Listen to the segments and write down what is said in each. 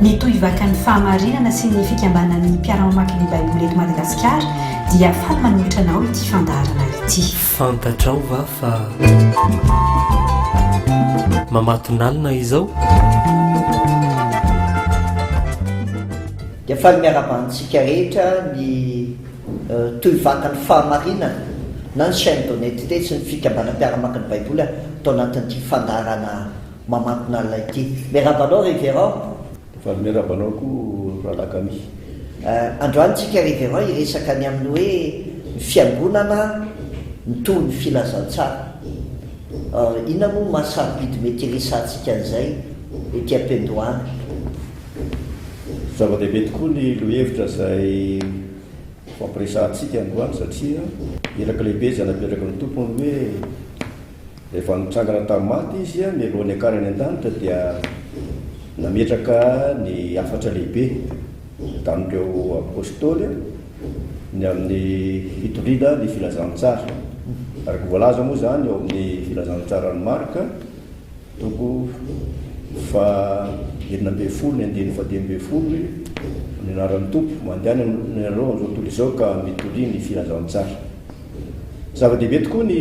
Ny Tohivakan'ny Fahamarinana sy ny Fikambanan'ny Mpiara-mamaky ny Baiboly eto Madagasikara dia faly manolotra anao ity fandaharana ity. Fantatrao va fa mamatonalina izao? Dia faly miarahaba antsika rehetra ny Tohivakan'ny Fahamarinana na ny Chaîne d'Honnêteté sy ny Fikambanan'ny Mpiara-mamaky ny Baiboly ato anatin'ity fandaharana Mamantonalina ity. Miarahaba anao Révérend. Faly miarahaba anao koa Rahalahy Camille. Androany tsika Révérend hiresaka ny amin'ny hoe ny fiangonana mitory ny filazantsara. Inona moa no maha sarobidy mety hiresahantsika an'izay ety am-piandohana? Zava-dehibe tokoa ny lohahevitra izay hifampiresahantsika androany satria iraka lehibe izay napetraky ny Tompo ny hoe Rehefa nitsangana tamin'ny maty Izy, mialoha ny hiakarany an-danitra, dia nametraka ny hafatra lehibe tamin'ireo Apôstôly ny amin'ny fitoriana ny filazantsara. Araka ny voalaza moa izany ao amin'ny filazantsaran'i Marka, toko faha 16 ny andininy faha 15, Amin'ny anaran'ny Tompo, mandehana ianareo amin'izao tontolo izao ka mitoria ny filazantsara. Zava-dehibe tokoa ny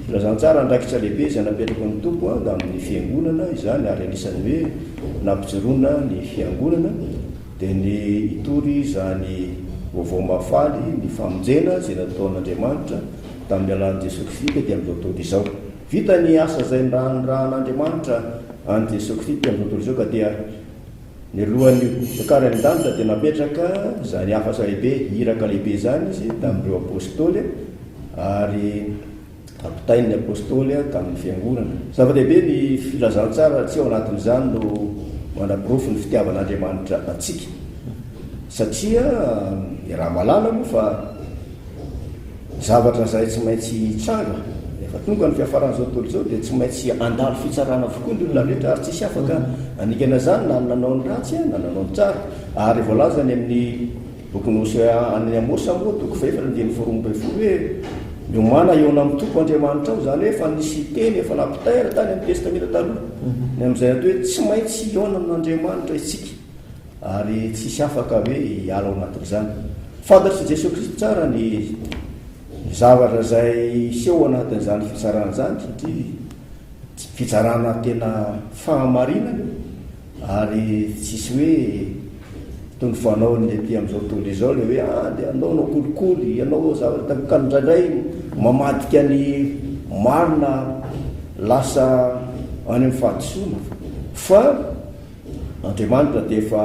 filazantsara, andraikitra lehibe izay napetraky ny Tompo tamin'ny Fiangonana izany ary anisan'ny hoe nampijoroana ny Fiangonana dia ny hitory izany vaovao mahafaly ny famonjena izay nataon'Andriamanitra tamin'ny alalan'i Jesoa Kristy tety amin'izao tontolo izao. Vita ny asa izay nirahirahan'Andriamanitra an'i Jesoa Kristy tety amin'izao tontolo izao ka dia Mialohan'ny niakarany an-danitra dia napetraka izany hafatra lehibe, iraka lehibe izany izy tamin'ireo Apôstôly ary nampitain'ny Apôstôly tamin'ny Fiangonana. Zava-dehibe ny filazantsara satria ao anatin'izany no manaporofo ny fitiavan'Andriamanitra antsika. Satria iaraha-mahalala moa fa Zavatra izay tsy maintsy hitranga, rehefa tonga ny fiafaran'izao tontolo izao dia tsy maintsy handalo fitsarana avokoa ny olona rehetra ary tsisy afaka hanikana izany na ny nanao ny ratsy na nanao ny tsara. Ary voalaza any amin'ny bokin'i Hosea any Amosa moa toko fahefatra andininy faharoa ambin'ny folo hoe miomàna hihaona amin'ny Tompo Andriamanitrao, izany hoe efa nisy teny efa nampitaina tany amin'ny Testamenta Taloha ny amin'izay atao hoe tsy maintsy hihaona amin'Andriamanitra isika. Ary tsisy afaka hoe hiala ao anatin'izany. Fantatr'i Jesoa Kristy tsara ny zavatra izay hiseho ao anatin'izany fitsarana izany satria fitsarana tena fahamarinana io ary tsisy hoe toy ny fanaon'ny aty amin'izao tontolo izao ilay hoe ah dia anao no kolikoly, ianao zavatra ka indraindray mamadika ny marina lasa any amin'ny fahadisoana fa Andriamanitra dia efa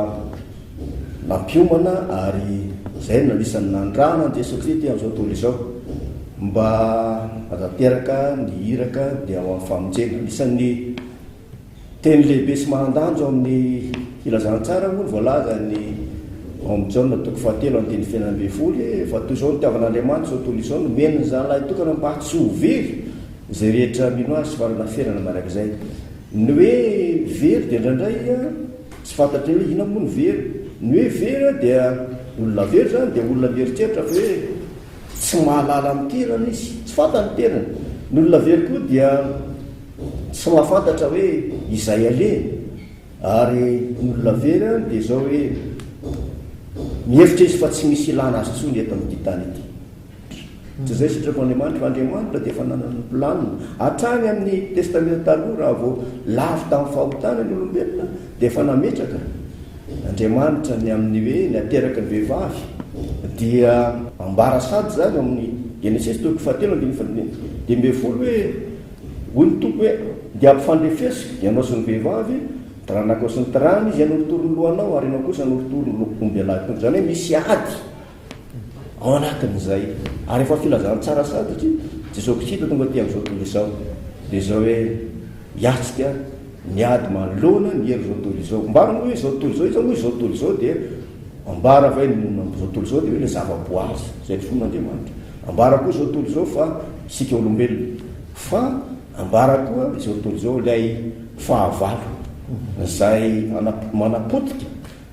nampiomana ary izay no anisan'ny nanirahana an'i Jesoa Kristy amin'izao tontolo izao mba hatanteraka ny iraka dia ho amin'ny famonjena. Anisan'ny teny lehibe sy manan-danja ao amin'ny filazantsara moa ny voalazan'ny ao amin'ny Jaona toko fahatelo andininy fahenina ambin'ny folo hoe fa toy izao no nitiavan'Andriamanitra izao tontolo izao nomeny ny Zanany lahitokana mba tsy ho very izay rehetra mino Azy fa hanana fiainana mandrakizay. Ny hoe very dia indraindray tsy fantatry ny hoe inona moa ny very. Ny hoe very dia olona very izany dia olona mieritreritra fa hoe tsy mahalala ny tenany izy, tsy fantany ny tenany. Ny olona very koa dia tsy mahafantatra hoe izay alehany. Ary ny olona very dia izao hoe mihevitra izy fa tsy misy ilana azy intsony eto amin'ity tany ity. Tsy izay sitrapon'Andriamanitra fa Andriamanitra dia efa nanana ny planina. Hatrany amin'ny Testamenta Taloha raha vao lavo tamin'ny fahotana ny olombelona dia efa nametraka Andriamanitra ny amin'ny hoe ny ateraky ny vehivavy dia ambara sady izany ao amin'ny Genesisy toko fahatelo andininy faha-15 hoe hoy ny Tompo hoe dia ampifandrefesiko ianao sy ny vehivavy, ny taranakao sy ny taranany, izy hanorotoro ny lohanao ary ianao kosa hanorotoro ny loha-ombialahy tongotra. Izany hoe misy ady. Ao anatin'izay, ary efa filazantsara sahady satria Jesoa Kristy dia tonga aty amin'izao tontolo izao, dia izao hoe hiatrika ny ady manoloana ny herin'izao tontolo izao. Ambara moa hoe izao tontolo izao, iza moa izao tontolo izao dia ambara fa hoe ny izao tontolo izao dia hoe ilay zava-boary izay noforon'Andriamanitra. Ambara koa izao tontolo izao fa isika olombelona. Fa ambara koa izao tontolo izao ilay fahavalo izay manapotika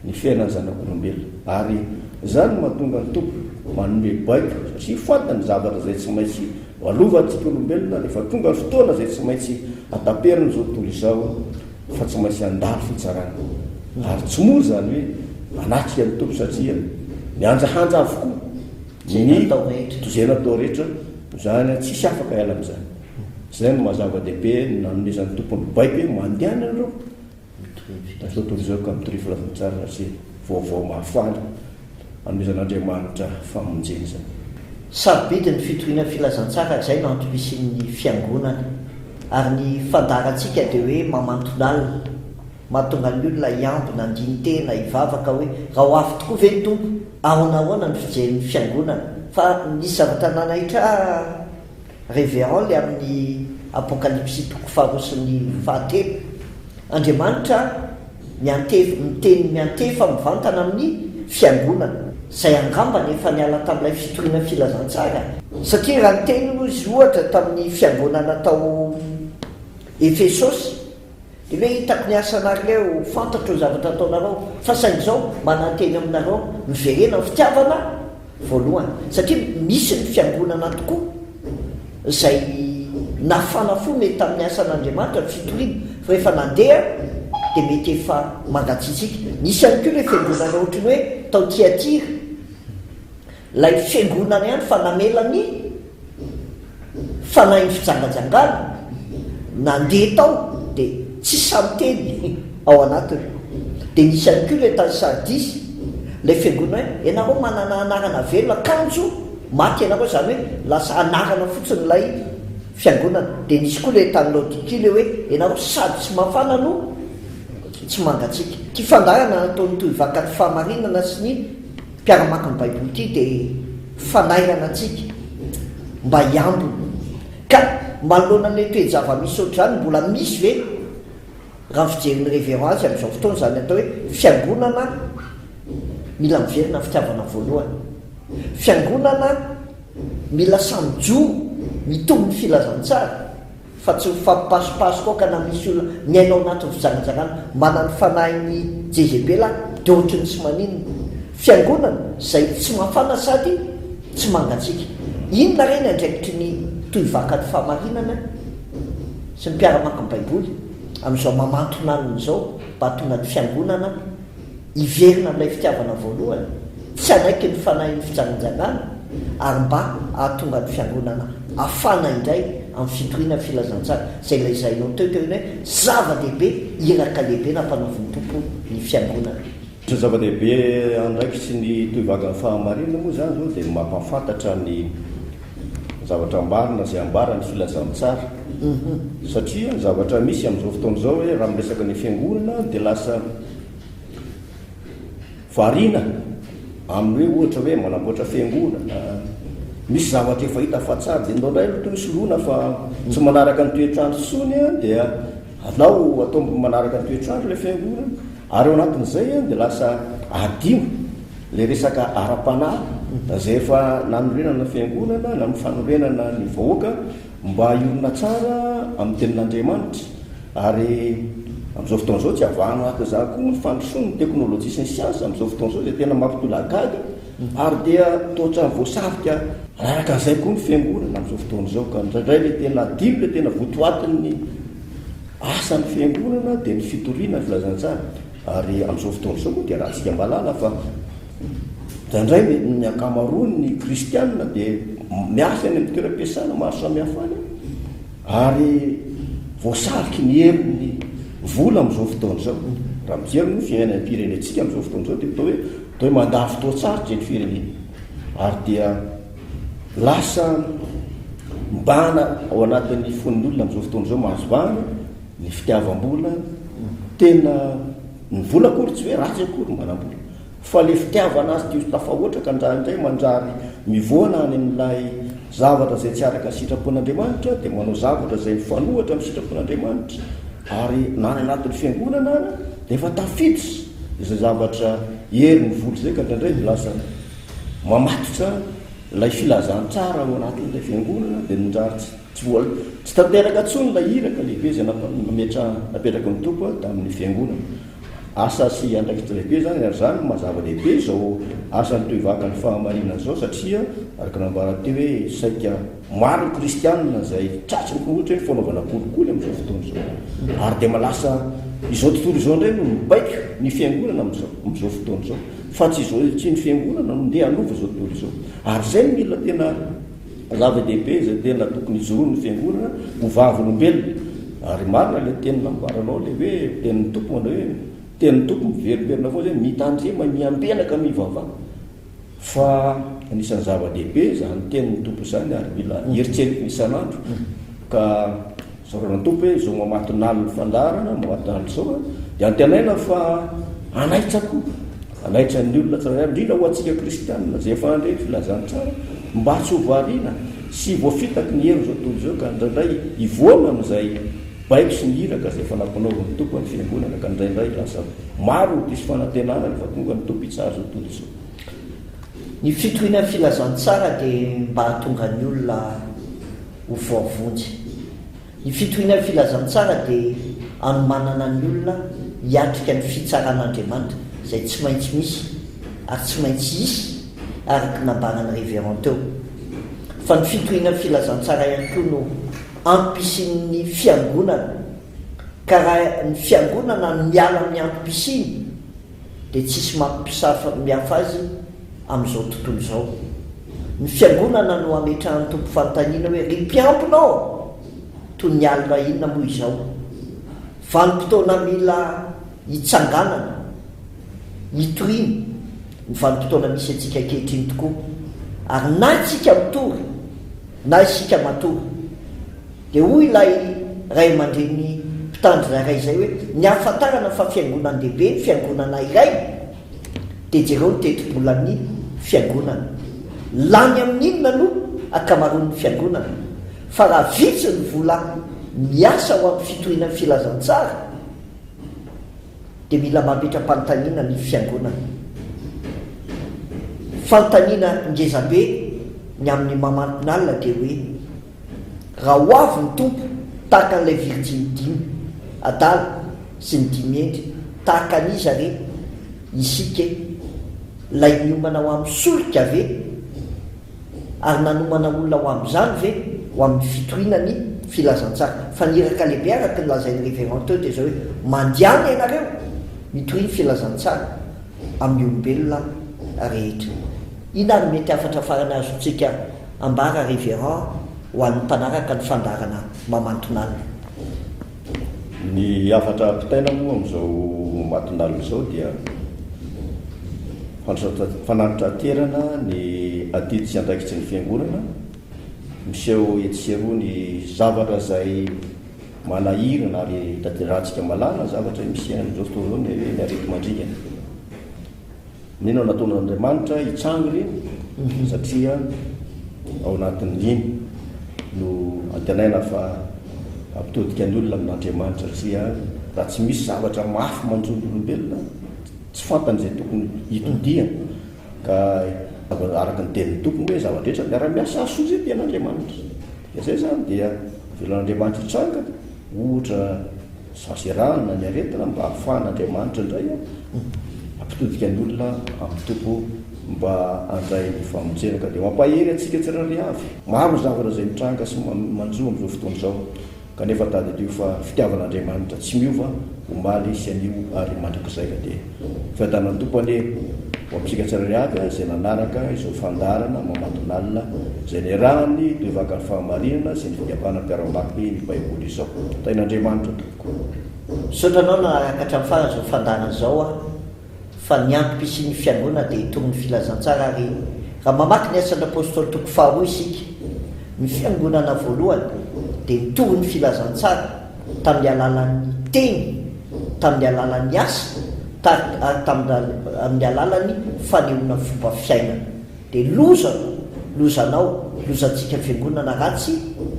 ny fiainan'ny zanak'olombelona. Ary izany no mahatonga ny Tompo manome baiko, satria fantany ny zavatra izay tsy maintsy hoalovantsika olombelona rehefa tonga ny fotoana izay tsy maintsy hataperina izao tontolo izao, fa tsy maintsy handalo fitsarana. Ary tsy mora izany hoe manatrika ny Tompo satria mihanjahanja avokoa ny izay natao rehetra, izany tsisy afaka hiala amin'izany. Izay no maha zava-dehibe ny nanomezan'ny Tompo ny baiko hoe mandehana ianareo Izao tontolo izao ka mitoria filazantsara sy vaovao mahafaly anomezan'Andriamanitra famonjena izany. Sarobidy ny fitoriana filazantsara izay no antom-pisian'ny fiangonana. Ary ny fandaharantsika dia hoe mamantonalina, mahatonga ny olona hiambina, handini-tena, hivavaka hoe raha ho avy tokoa ve ny Tompo? Ahoana ahoana ny fijerin'ny fiangonana? Fa nisy zavatra nanaitra ahy Révérend le amin'ny Apokalypsy toko faharoa sy ny fahatelo. Andriamanitra miantefa, miteny miantefa mivantana amin'ny Fiangonana, izay angambany efa niala tamin'ilay fitoriana filazantsara. Satria raha niteny hono izy ohatra tamin'ny Fiangonana tao Efesosy, Dia hoe hitako ny asanareo, fantatro ny zavatra ataonareo, fa saingy izao, manantena aminareo aho, miverena amin'ny fitiavana voalohany. Satria misy ny fiangonana tokoa izay nafana fo mety tamin'ny asan'Andriamanitra, ny fitoriana, fa rehefa nandeha dia mety efa mangatsiatsiaka. Nisy ihany koa ilay fiangonana ohatry ny hoe tao Tiatira, Ilay fiangonana ihany fa namela ny fanahin'ny fijangajangana nandeha tao dia tsy sahy miteny ao anatiny. Dia nisy ihany koa ilay tany Sardisy, ilay fiangonana hoe ianareo manana anarana velona kanjo maty ianareo, izany hoe lasa anarana fotsiny ilay fiangonana. Dia nisy koa ilay tany Laodikia ilay hoe ianareo sady tsy mafana no tsy mangatsiaka. Ity fandaharana nataon'ny Tohivakan'ny Fahamarinana sy ny Mpiara-maka ny Baiboly ity dia fanairana antsika mba hiambina. Ka manoloana an'ilay toe-java-misy ohatr'izany, mbola misy ve, raha ny fijerin'ny Révérend azy amin'izao fotoana, izany atao hoe fiangonana mila miverina amin'ny fitiavana voalohany? Fiangonana mila samy mijoro mitombo ny filazantsara? Fa tsy mifampipasopasoka ao ka na misy olona miaina ao anatin'ny fijangajangana manana ny fanahin'i Jezebela dia ohatry ny tsy maninona. Fiangonana izay tsy mafana sady tsy mangatsiaka. Inona re ny andraikitry ny tohivakan'ny fahamarinana sy ny mpiara-maka ny Baiboly amin'izao mamantonanina izao mba hahatonga ny fiangonana hiverina amin'ilay fitiavana voalohany, tsy hanaiky ny fanahin'ny fijanganjangana, ary mba hahatonga ny Fiangonana hafana indray amin'ny fitoriana ny filazantsara, izay lazainao teo teo iny hoe zava-dehibe, iraka lehibe nampanaovin'ny Tompo ny Fiangonana. Ny zava-dehibe andraikitry ny tohivagan'ny fahamarinana moa izany izao dia ny mampahafantatra ny zavatra marina izay ambaran'ny filazantsara. Satria ny zavatra misy amin'izao fotoana izao hoe raha miresaka ny fiangonana dia lasa variana amin'ny hoe ohatra hoe manamboatra fiangonana, misy zavatra efa hita fa tsara dia indraindray aloha toa soloina fa tsy manaraka ny toetr'andro intsony dia alao atao manaraka ny toetr'andro ilay fiangonana ary ao anatin'izay dia lasa adino ilay resaka ara-panahy izay efa nanorenana fiangonana na ny fanorenana ny vahoaka mba hiorina tsara amin'ny tenin'Andriamanitra. Ary amin'izao fotoana izao tsy avahana anatin'izany koa ny fandrosoan'ny teknolojia sy ny siansa amin'izao fotoana izao izay tena mampitolagaga ary dia toa ohatran'ny voasarika hanaraka an'izay koa ny fiangonana amin'izao fotoana izao ka indraindray ilay tena adino ilay tena votoatin'ny asan'ny fiangonana dia ny fitoriana ny filazantsara ary amin'izao fotoana izao moa dia rahantsika mahalala fa indraindray ny ankamaroan'ny kristianina dia miasa any amin'ny toeram-piasana maro samihafa any Ary voasariky ny herin'ny vola amin'izao fotoana izao. Raha mijery moa ny fiainam-pirenentsika amin'izao fotoana izao dia atao hoe atao hoe mandà fotoan-tsarotra ny firenena. Ary dia lasa mibahana ao anatin'ny fon'ny olona amin'izao fotoana izao mahazo vahana ny fitiavam-bola. Tena ny vola akory tsy hoe ratsy akory ny manam-bola. Fa le fitiavana azy diso tafahoatra ka indraindray manjary mivoana any amin'ilay zavatra izay tsy araka ny sitrapon'Andriamanitra dia manao zavatra izay mifanohitra amin'ny sitrapon'Andriamanitra ary na any anatin'ny fiangonana ara dia efa tafiditra izay zavatra herin'ny vola izay ka indraindray dia lasa mamatotra ilay filazantsara ao anatin'ilay fiangonana dia minjary tsy voa tsy tanteraka intsony ilay iraka lehibe izay nametrahana napetraky ny Tompo tamin'ny fiangonana. Asa sy andraikitra lehibe izany ary izany no maha zava-dehibe izao asan'ny tohivakan'ny fahamarinana izao satria araka ny nambara teo hoe saika maro ny kristianina izay tratry ny ohatra hoe fanaovana kolikoly amin'izao fotoana izao ary dia lasa. Izao tontolo izao indray no mibaiko ny fiangonana amin'izao amin'izao fotoana izao fa tsy izao tsy ny fiangonana no ndeha hanova izao tontolo izao. Ary izay no mila tena zava-dehibe izay tena tokony hijoroan'ny fiangonana ho vavolombelona. Ary marina ilay teny nambaranao ilay hoe tenin'ny Tompo manao hoe tenin'ny Tompo miverimberina foana izay hoe mitandrema, miambena ka mivavaha. Fa anisan'ny zava-dehibe izany tenin'ny Tompo izany ary mila eritreretina isan'andro. Ka isaorana ny Tompo hoe izao mamatonalina fandaharana, mamatonalina izao dia antenaina fa hanaitra koa, hanaitra ny olona tsirairay avy, indrindra ho antsika kristianina izay efa nandre ny filazantsara mba tsy ho variana sy voafitaky ny herin'izao tontolo izao ka indraindray hivoana amin'izay baiko sy ny iraka izay efa nampanaovin'ny Tompo ny fiangonana ka indraindray lasa Maro ny diso fanantenana rehefa tonga ny Tompo hitsara izao tontolo izao. Ny fitoriana ny filazantsara dia mba hahatonga ny olona ho voavonjy. Ny fitoriana ny filazantsara dia hanomanana ny olona hiatrika ny fitsaran'Andriamanitra izay tsy maintsy misy ary tsy maintsy hisy araka ny nambaran'ny Révérend teo. Fa ny fitoriana ny filazantsara ihany koa no antom-pisian'ny fiangonana. Ka raha ny fiangonana no miala amin'ny antom-pisiany dia tsisy mampisamihafa azy amin'izao tontolo izao. Ny fiangonana no ametrahan'ny Tompo fanontaniana hoe, Ry mpiambina ô! Toy ny alina inona moa izao? Vanim-potoana mila hitsanganana, hitoriana ny vanim-potoana misy antsika ankehitriny tokoa. Ary na isika mitory na isika matory Dia hoy ilay ray aman-dreny mpitandrina iray izay hoe, Ny ahafantarana fa fiangonan-dehibe ny fiangonana iray dia jereo ny tetibolan'ny fiangonana. Lany amin'ny inona no ankamaroan'ny fiangonana? Fa raha vitsy ny vola miasa ho amin'ny fitoriana ny filazantsara dia mila mametra-panontaniana ny fiangonana. Fanontaniana ngezabe ny amin'ny mamantonalina dia hoe, Raha ho avy ny Tompo, tahaka an'ilay virjiny dimy adala sy ny dimy hendry, tahaka an'iza re isika e? Ilay niomana ho amin'ny solika ve? Ary nanomana olona ho amin'izany ve? Ho amin'ny fitoriana ny filazantsara. Fa ny iraka lehibe araka ny lazain'ny Révérend teo dia izao hoe, Mandehana ianareo mitoria ny filazantsara amin'ny olombelona rehetra. Inona ary mety hafatra farany azontsika ambara Révérend ho an'ny mpanaraka ny fandaharana Mamantonalina? Ny hafatra ampitaina moa amin'izao Mamatonalina izao dia fanantraterana ny adidy sy andraikitry ny Fiangonana. Miseho etsy sy eroa ny zavatra izay manahirana ary tanterahantsika malala ny zavatra misy amin'izao fotoana izao ny hoe ny areti-mandringana. Mino aho nataon'Andriamanitra hitranga ireny satria ao anatin'iny no antenaina fa hampitodika ny olona amin'Andriamanitra satria raha tsy misy zavatra mafy manjo ny olombelona tsy fantany izay tokony hitodihana ka araka ny tenin'ny Tompo hoe zava-drehetra miara-miasa hahasoa izay tian'Andriamanitra. Dia izay izany dia avelan'Andriamanitra hitranga ohatra Fahaserahana ny aretina mba hahafahan'Andriamanitra indray hampitodika ny olona amin'ny Tompo mba handray ny famonjena. Ka dia mampahery antsika tsirairay avy. Maro ny zavatra izay mitranga sy manjo amin'izao fotoana izao, kanefa tadidio fa fitiavan'Andriamanitra tsy miova omaly sy anio ary mandrakizay. Ka dia fiadanan'ny Tompo anie ho amintsika tsirairay avy izay nanaraka izao fandaharana mamatonalina izay niarahan'ny Tohivakan'ny Fahamarinana sy ny Fikambanana Mpiara-mamaky ny Baiboly izao. Tahin'Andriamanitra tompoko. Misaotra anao nanaraka hatramin'ny farany izao fandaharana izao aho fa ny antom-pisian'ny fiangonana dia hitory ny filazantsara ary raha mamaky ny Asan'ny Apostoly toko faharoa isika ny fiangonana voalohany dia nitory ny filazantsara tamin'ny alalan'ny teny tamin'ny alalan'ny asa ary tamin'ny alalan'ny fanehoana fomba fiainana. Dia lozako, lozanao, lozantsika fiangonana ratsy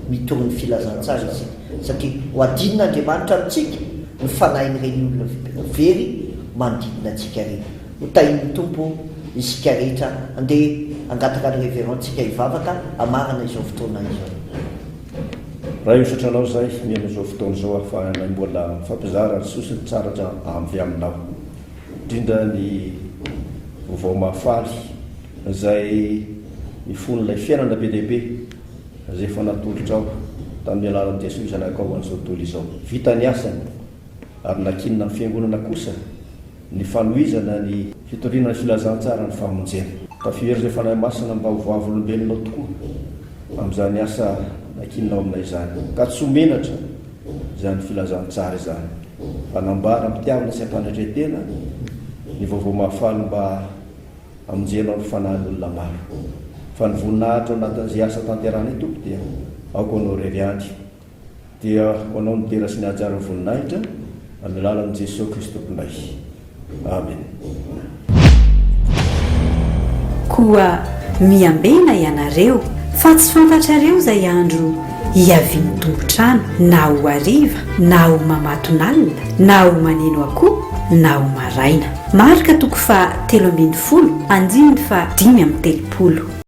mitory ny filazantsara isika, satria ho adinon'Andriamanitra amintsika ny fanahin'ireny olona very manodidina antsika ireny. Ho tahin'ny Tompo isika rehetra. Andeha hangataka ny Révérend-tsika hivavaka hamarana izao fotoana izao. Ray o misaotra anao zahay mihaino izao fotoana izao ahafahanay mbola mifampizara ny soa sy ny tsara avy aminao. Indrindra ny vaovao mahafaly izay mifono ilay fiainana be dia be izay efa natolotrao tamin'ny alalan'i Jesoa Zanakao ho an'izao tontolo izao. Vita ny asany. Ary nankinina amin'ny Fiangonana kosa ny fanohizana ny fitoriana ny filazantsaran'ny famonjena. Tafio hery izay Fanahy Masina mba ho vavolombelonao tokoa amin'izany asa nankininao aminay izany, ka tsy ho menatra izany filazantsara izany, fa nambara am-pitiavana sy am-panetren-tena ny vaovao mahafaly mba hamonjenao ny fanahin'olona maro. Fa ny voninahitra ao anatin'izay asa tanterahanay Tompo dia aoka ho Anao irery ihany. Dia ho Anao ny dera sy ny haja ary ny voninahitra, amin'ny alalan'i Jesoa Kristy Tomponay. Amena. Koa miambena ianareo, fa tsy fantatrareo izay andro hiavian'ny tompon-trano, na ho hariva, na ho mamatonalina, na ho maneno akoho, na ho maraina. Marka toko faha 13, andininy faha 35.